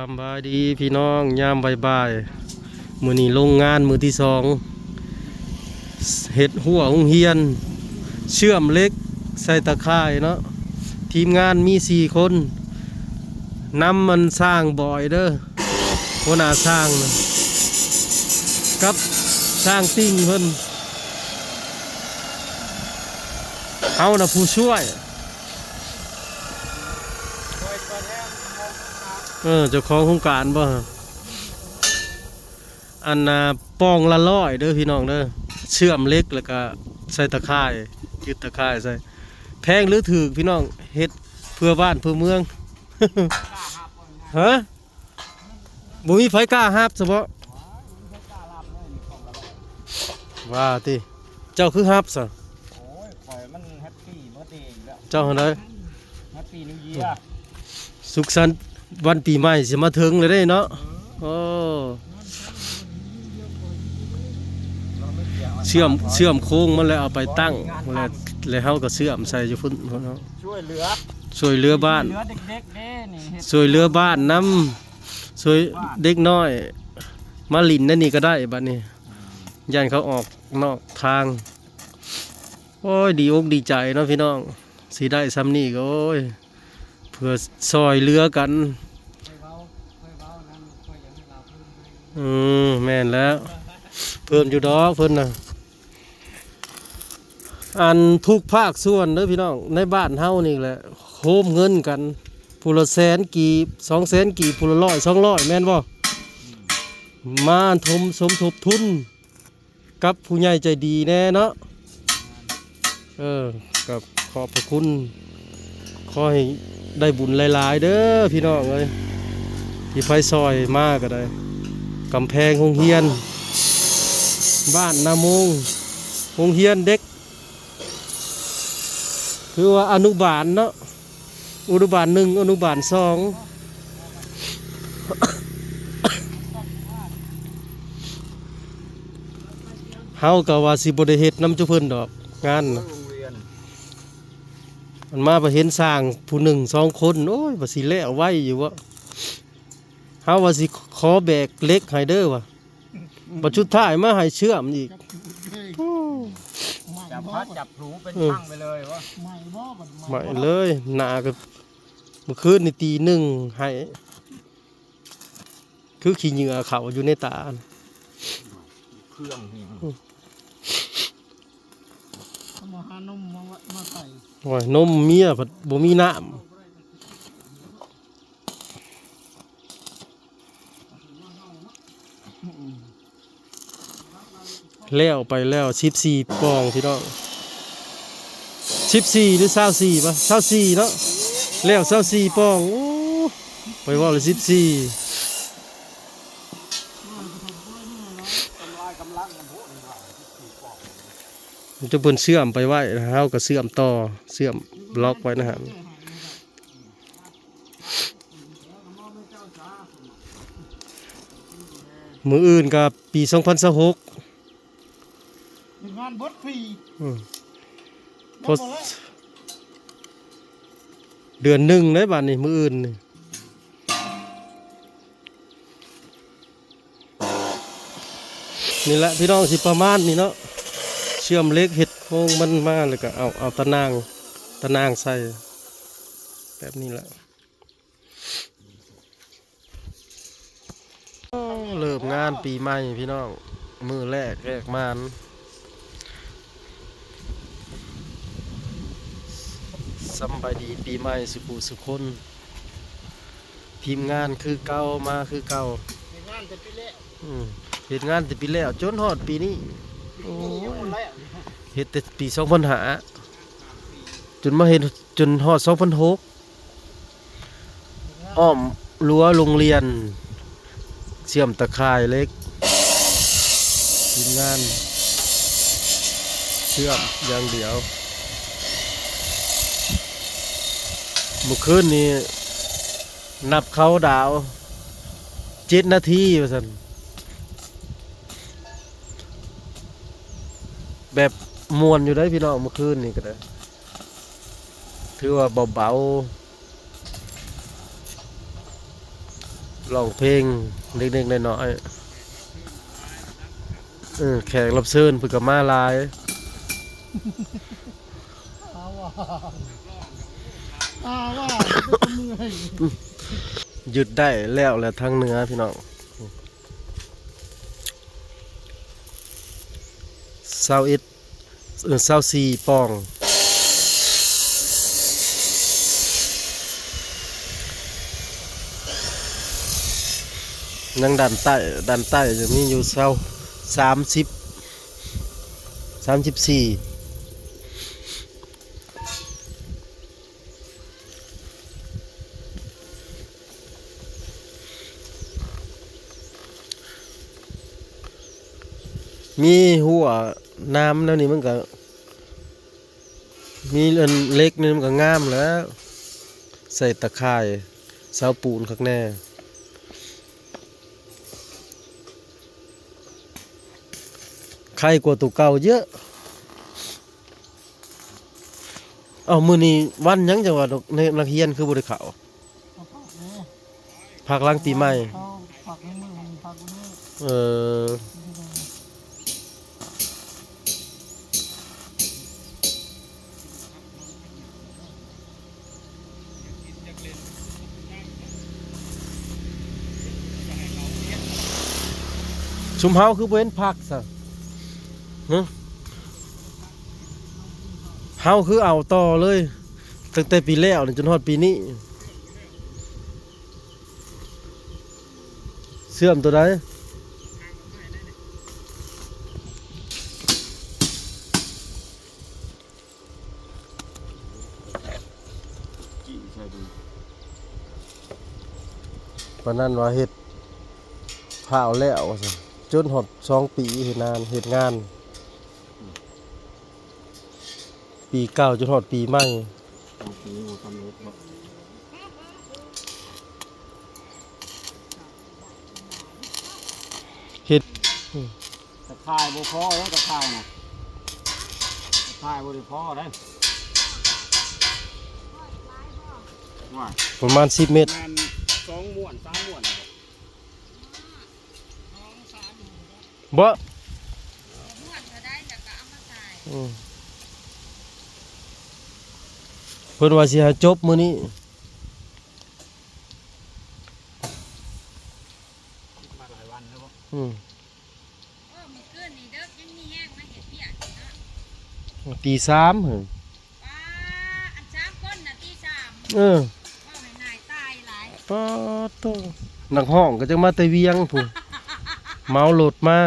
ສຳບາຍດີພີ່ນ້ອງ ຍາມບ່າຍໆ ມື້ນີ້ລົງງານມື້ທີສອງ ເຮັດຮົ້ວໂຮງຮຽນ ເຊື່ອມເຫຼັກໃສ່ຕາຂ່າຍເນາະ. ທີມງານມີສີ່ຄົນ ນຳອັນຊ່າງບອຍເດີ ຫົວໜ້າຊ່າງນະ ກັບຊ່າງຕິ່ງເພິ່ນ ເຮົານະຜູ້ຊ່ວຍ. ເອີ ເຈົ້າຂອງໂຄງການບໍ່? ອັນນ່າ ປ່ອງລະຮ້ອຍເດີພີ່ນ້ອງເດີ ເຊື່ອມເຫຼັກແລ້ວກະໃສ່ຕາຂ່າຍ ຍຶດຕາຂ່າຍໃສ່. ແພງຫຼືຖືກພີ່ນ້ອງ? ເຮັດເພື່ອບ້ານເພື່ອເມືອງ. ຮະ? ບໍ່ມີໃຜກ້າຮັບຊະເບາະ? ວ່າຕິ ເຈົ້າຄືຮັບຊະ? ໂອ້ຍ ຂ້ອຍມັນແຮັບປີເບີດເດຢູ່ແລ້ວ. ເຈົ້າຫັ້ນໃດ? ແຮັບປີນິວເຢຍ. ສຸກສັນວັນປີໃໝ່ຊິມາເຖິງແລ້ວເດ້ເນາະ. ເອີ ໂອ້ ເຊື່ອມ ເຊື່ອມໂຄງມັນແລ້ວເອົາໄປຕັ້ງ ແລ້ວ ແລ້ວເຮົາກໍເຊື່ອມໃສ່ຢູ່ພຸ້ນເນາະ. ຊ່ວຍເຫຼືອ ຊ່ວຍເຫຼືອບ້ານ ຊ່ວຍເຫຼືອເດັກໆເດ້ນີ້ ເຮັດ ຊ່ວຍເຫຼືອບ້ານນຳ ຊ່ວຍເດັກນ້ອຍ ມາຫຼິ້ນໃນນີ້ກໍໄດ້ບັດນີ້ ຢ້ານເຂົາອອກນອກທາງ. ໂອ້ຍ ດີອົກດີໃຈເນາະພີ່ນ້ອງ ຊິໄດ້ຊ່ຳນີ້ກໍ ໂອ້ຍ ເພື່ອຊ່ອຍເຫຼືອກັນ. ອືມ ແມ່ນແລ້ວ ເພີ່ມຢູ່ດອກເພິ່ນນະ. ອັນທຸກພາກສ່ວນເດີພີ່ນ້ອງ ໃນບ້ານເຮົານີ້ແຫຼະ ໂຮມເງິນກັນ ຜູ້ລະແສນກີບ ສອງແສນກີບ ຜູ້ລະຮ້ອຍ ສອງຮ້ອຍ ແມ່ນບໍ່? ມາຖົມສົມທົບທຶນກັບຜູ້ໃຫຍ່ໃຈດີແດ່ເນາະ. ເອີ ກໍຂອບພະຄຸນ ຂໍໃຫ້ໄດ້ບຸນຫຼາຍໆເດີພີ່ນ້ອງເອີຍ ທີ່ໃຜຊ່ອຍມາກໍໄດ້. ກຳແພງໂຮງຮຽນບ້ານນາໂມງ ໂຮງຮຽນເດັກ ຄືວ່າອະນຸບານເນາະ ອະນຸບານໜຶ່ງ ອະນຸບານສອງ ເຮົາກໍວ່າຊິບໍ່ໄດ້ເຮັດນຳຈຸເພິ່ນດອກງານນະ. ມັນມາໄປເຫັນຊ່າງຜູ້ໜຶ່ງສອງຄົນ ໂອ້ຍ ວ່າຊິແລ້ວໄວຢູ່ບໍ? ເຮົາວ່າຊິຂໍແບກເຫຼັກໃຫ້ເດີວ່າ ບັດສຸດທ້າຍມາໃຫ້ເຊື່ອມອີກ. ໂອ້ ຈັບພັດຈັບຜູເປັນ ເອີ ຊ່າງໄປເລີຍວະ. ໄໝ້ເລີຍ ໜ້າກໍ ມື້ຄືນນີ້ຕີໜຶ່ງໃຫ້ ຄືຂີ້ເຫຍື້ອເຂົ້າຢູ່ໃນຕາ. ເຄື່ອງນີ້ ອືມ ເອົາມາຫານົມມາ ມາໃສ່. ໂອ້ຍ ນົມເມຍພັດບໍ່ມີນ້ຳ. ແລ້ວໄປແລ້ວສິບສີ່ປ່ອງພີ່ນ້ອງ ສິບສີ່ຫຼືຊາວສີ່ວະ ຊາວສີ່ເນາະ ແລ້ວຊາວສີ່ປ່ອງ. ໂອ້ ໄປເວົ້າແລ້ວສິບສີ່ ຈະເພິ່ນເຊື່ອມໄປໄວ້ ເຮົາກໍເຊື່ອມຕໍ່ ເຊື່ອມລັອກໄວ້ນະຫັ້ນ. ມື້ອື່ນກໍປີສອງພັນຊາວຫົກ ເຮັດງານເບິດປີ ອືມ ຍັງບໍ່ແລ້ວ ເດືອນໜຶ່ງເດ້ບາດນີ້ ມື້ອື່ນນີ້. ນີ້ແຫຼະພີ່ນ້ອງ ຊິປະມານນີ້ເນາະ ເຊື່ອມເຫຼັກເຮັດໂຮງມັນມາ ແລ້ວກໍເອົາ ເອົາຕາໜ່າງ ຕາໜ່າງໃສ່ແບບນີ້ແຫຼະ. ໂອ້ ເລີ່ມງານປີໃໝ່ພີ່ນ້ອງ ມື້ແລກແຮກມານ. ສຳບາຍດີປີໃໝ່ສູ່ຜູ້ສູ່ຄົນ ທີມງານຄືເກົ່າ ມາຄືເກົ່າ ເຮັດງານແຕ່ປີແລ້ວ ອືມ ເຮັດງານແຕ່ປີແລ້ວຈົນຮອດປີນີ້. ໂອ້ຍ ເຮັດແຕ່ປີສອງພັນຫ້າ ຈົນມາເຮັດຈົນຮອດສອງພັນຫົກ ອ້ອມ ຮົ້ວໂຮງຮຽນ ເຊື່ອມຕາຂ່າຍເຫຼັກ ທີມງານເຊື່ອມຢ່າງດຽວ. ມື້ຄືນນີ້ນັບເຄົາດາວເຈັດນາທີວ່າຊັ້ນ ແບບມ່ວນຢູ່ເດ້ພີ່ນ້ອງ ມື້ຄືນນີ້ກໍໄດ້ ຖືວ່າເບົາໆ. ຮ້ອງເພງເລັກໆນ້ອຍໆ ເອີ ແຂກຮັບເຊີນເພິ່ນກໍມາຫຼາຍ. ຢືດໄດ້ແລ້ວແຫຼະທາງເໜືອພີ່ນ້ອງ. ຊາວເອັດ ເອີ ຊາວສີ່ປ່ອງ. ຍັງດ້ານໃຕ້ ດ້ານໃຕ້ຈະມີຢູ່ຊາວ ສາມສິບ ສາມສິບສີ່. ມີຮົ້ວນ້ຳແນວນີ້ມັນກະ ມີອັນເຫຼັກນີ້ມັນກະງາມແລ້ວ ໃສ່ຕາຂ່າຍ ເສົາປູນຄັກແນ່. ໄຄກວ່າໂຕເກົ່າເຍອະ. ເອົ້າ ມື້ນີ້ວັນຫຍັງຈັ່ງວ່າ ນັກຮຽນຄືບໍ່ໄດ້ເຂົ້າ? ເຂົາພັກແດ່ ພັກຫຼັງປີໃໝ່. ເຂົາພັກໃນມື້ ພັກມື້. ເອີ ຊຸມເຮົາຄືບໍ່ເຫັນພັກຊະ? ຮະ? ເຮົາຄືເອົາຕໍ່ເລີຍ ຕັ້ງແຕ່ປີແລ້ວນີ້ຈົນຮອດປີນີ້. ເຊື່ອມໂຕໃດ? ປານນັ້ນວ່າເຮັດພ້າວແລ້ວວ່າຊັ້ນ ຈົນຮອດສອງປີເຮັດນານ ເຮັດງານ ປີເກົ່າຈົນຮອດປີໃໝ່. ສອງປີບໍ່ສຳເລັດເນາະ ເຮັດ ຕະຂ່າຍບໍ່ພໍເດ້ ຕະຂ່າຍນະ ຕະຂ່າຍບໍ່ໄດ້ພໍເດ້. ປະມານສິບເມັດ ປະມານສອງມ້ວນ ສາມມ້ວນ. ບໍ່ ອືມ ເພິ່ນວ່າຊິໃຫ້ຈົບມື້ນີ້ ມາຫຼາຍວັນແລ້ວບໍ່? ອືມ ເອີ ມື້ຄືນນີ້ເດິກ ຍັງມີແຮງມາເຮັດວຽກຢູ່ເນາະ ຕີສາມເຮີ້ຍ. ປ້າ ອັນສາມຄົນນະ ຕີສາມ. ເອີ ເວົ້າໃຫ້ນາຍຕາຍຫຼາຍ. ປາດໂທ້ ນັກຮ້ອງກໍຈັກມາແຕ່ວຽງພຸ້ນ ເໝົາລົດມາ.